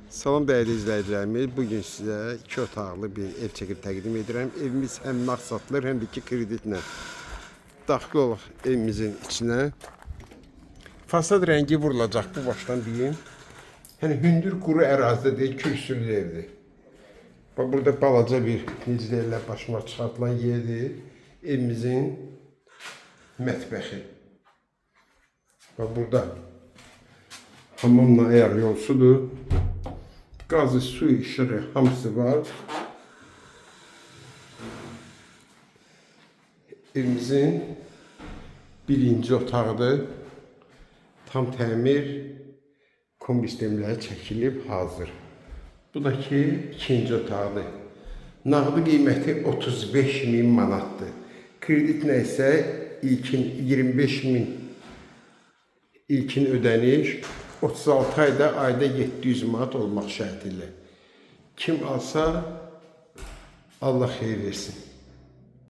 Salam dəyərli izləyicilərimiz. Bu gün sizə iki otaqlı bir ev çəkib təqdim edirəm. Evimiz həm nağd satılır, həm də ki kreditlə. Daxil olaq evimizin içinə. Fasad rəngi vurulacaq bu başdan deyim. Yəni hündür quru ərazidə deyil, kürsülü evdir. Bax burada balaca bir necə deyirlər başıma çıxartılan yerdir. Evimizin mətbəxi. Bax burada hamamla ayaq yolsudur. Qazı, su, işığı hamısı var. Evimizin birinci otağıdır. Tam təmir, kombi sistemləri çəkilib hazır. Bu da ki ikinci otaqdır. Nağdı qiyməti 35 min manatdır. Kreditlə isə ilkin 25 min ilkin ödəniş 36 ayda ayda 700 manat olmaq şərti ilə. Kim alsa Allah xeyir versin.